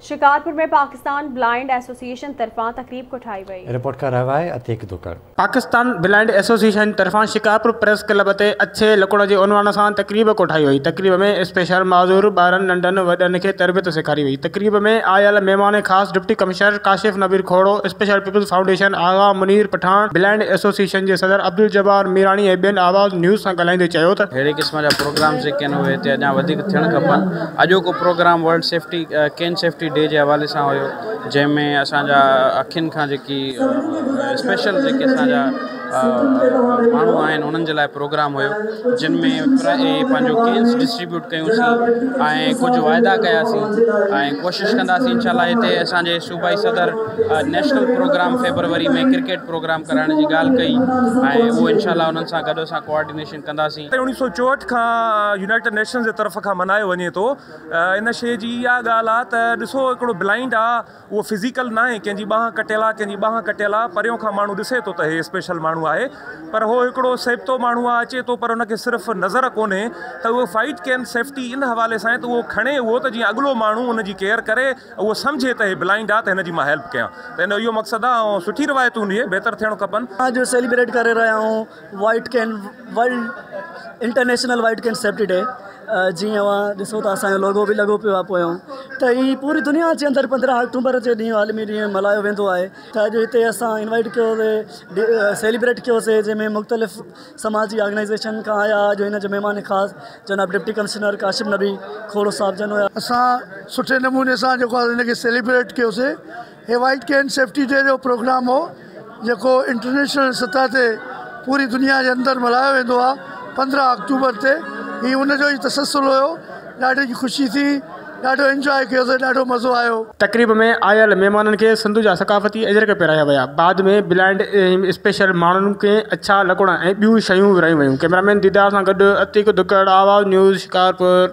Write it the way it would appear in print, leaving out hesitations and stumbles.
Shikarpur ۾ Pakistan blind association طرفان تقريب ڪوٺائي وئي. رپورٽ ڪري رهيو آهي عتيق ڌڪڙ. پاڪستان بلائنڊ ايسوسيئيشن طرفان شڪارپور پريس ڪلب تي اڇي لڪڻ جي عنوان سان تقريب ڪوٺائي وئي. تقريب ۾ اسپيشل معذور ٻارن ننڍن وڏن کي تربيت سيکاري وئي. تقريب ۾ آيل مهمان خاص deputy commissioner Kashif Nabi Khuhro, special peoples foundation Agha Munir Pathan, blind association جي صدر عبدالجبار ميراڻي ۽ ٻين آواز نيوز سان ڳالهائيندي چيو ته. اهڙي قسم جا پروگرامز جيڪي آهن اهي هتي اڃا وڌيڪ ٿيڻ کپن. اڄوڪو programme world safety cane safety day جي حوالي سان هيو جنهن ۾ اسان جا اکين کان جيڪي اسپيشل جيڪي اسان جا ماڻهو آهن انهن جي لاء پروگرام هيو جن ۾ پنهنجو ڪينس ڊسٽريبيوٽ ڪيونسين ۽ ڪجهه واعدا ڪياسين ۽ ڪوشش ڪنداسين انشاء الله هتي اسان جي صوبائي صدر national program February ۾ cricket program ڪرائڻ جي ڳالهه ڪئي ۽ اهو انشاء الله انهن سان گڏ اسان ڪوآرڊينيشن ڪنداسين. 1964 کان يونائيٽڊ نيشنز جي طرف کان ملهايو وڃي ٿو. ان شيء جي اها ڳالهه آ ته ڏسو هڪڙو بلائنڊ آ اهو فزيڪل ناهي ڪنهن جي ٻانهن ڪٽيل آ ڪنهن جي ٻانهن ڪٽيل آ پريون کان ماڻهو ڏسي ٿو ته هي اسپيشل ماڻهو آهي پر هو هڪڙو سيبتو ماڻهو آ اچي ٿو پر ان کي صرف نظر ڪونهي ته اهو فائيٽ ڪين سيفٽي ان حوالي سان آهي ته اهو کڻي اهو ته جيئن اڳلو ماڻهو ان جي ڪيئر ڪري اهو سمجهي ته هي بلائنڊ آ ته هن جي مان هيلپ ڪيان ته ان جو اهو مقصد آ ۽ سٺي روايت هوندي اهي بهتر ٿيڻ کپن. اڄ سيليبريٽ ڪري رهيا آهيون white cane world international white cane safety day جيئن اوهان ڏسو ٿا اسان جو لوگو به لڳو پيو آهي پويان ته هي پوري دنيا جي اندر 15 آڪٽوبر جي ڏينهن عالمي ڏينهن ملهايو ويندو آهي ته اڄ هتي اسان انوائٽ ڪيوسي سيليبريٽ ڪيوسي جنهن ۾ مختلف سماجي آرگنائيزيشن کان آيا اڄ هن جو مهمان خاص جناب ڊپٽي ڪمشنر ڪاشف نبي کوڙو صاحب جن هيا. اسان سٺي نموني سان جيڪو آهي هن کي سيليبريٽ ڪيوسي هي وائيٽ ڪين سيفٽي ڊي جو پروگرام هو جيڪو انٽرنيشنل سطح تي پوري دنيا جي اندر ملهايو ويندو آهي 15 آڪٽوبر تي هي ان جو ئي تسلسل هيو ڏاڍي خوشي ٿي ڏاڍو انجواء ڪيوسي ڏاڍو مزو آيو. تقريب ۾ آيل مهمانن کي سنڌ جا ثقافتي اجرڪ پهرايا ويا بعد ۾ بلائنڊ ۽ اسپيشل ماڻهن کي اڇا لڪڻ ۽ ٻيون شيون ورهايون ويون ڪئميرامين ديدار سان گڏ عتيق ڌڪڙ آواز نيوز شڪارپور.